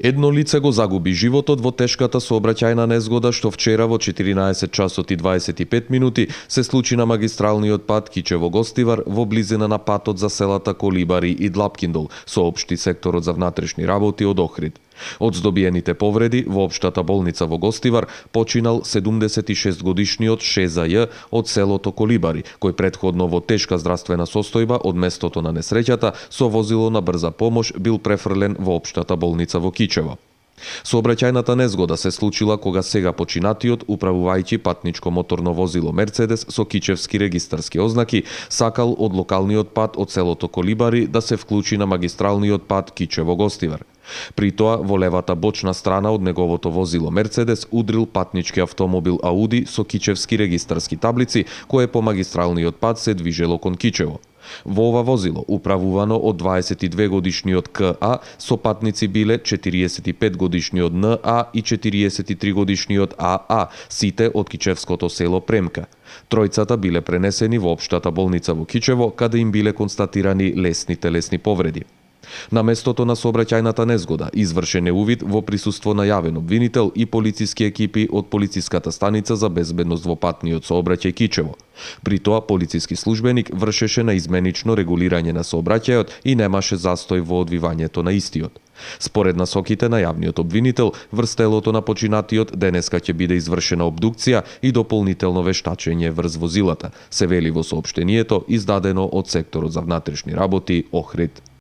Едно лице го загуби животот во тешката сообраќајна незгода што вчера во 14 часот и 25 минути се случи на магистралниот пат Кичево-Гостивар во близина на патот за селата Колибари и Длапкиндол, соопшти секторот за внатрешни работи од Охрид. Од здобиените повреди во општата болница во Гостивар починал 76-годишниот Шеза Ј од селото Колибари, кој претходно во тешка здравствена состојба од местото на несреќата со возило на брза помош бил префрлен во општата болница во Кичево. Сообраќајната незгода се случила кога сега починатиот, управувајќи патничко моторно возило Мерцедес со кичевски регистарски ознаки, сакал од локалниот пат од селото Колибари да се вклучи на магистралниот пат Кичево-Гостивар. При тоа, во левата бочна страна од неговото возило Мерцедес удрил патнички автомобил Ауди со кичевски регистарски таблици, кое по магистралниот пат се движело кон Кичево. Во ова возило, управувано од 22-годишниот К.А, со патници биле 45-годишниот Н.А и 43-годишниот А.А, сите од кичевското село Премка. Тројцата биле пренесени во општата болница во Кичево, каде им биле констатирани лесни телесни повреди. На местото на сообраќајната незгода извршен е увид во присуство на јавен обвинител и полициски екипи од полициската станица за безбедност во патниот сообраќај Кичево. При тоа полициски службеник вршеше на изменично регулирање на сообраќајот и немаше застој во одвивањето на истиот. Според насоките на јавниот обвинител, врз телото на починатиот денеска ќе биде извршена обдукција и дополнително вештачење врз возилата, се вели во соопштението издадено од секторот за внатрешни работи Охрид.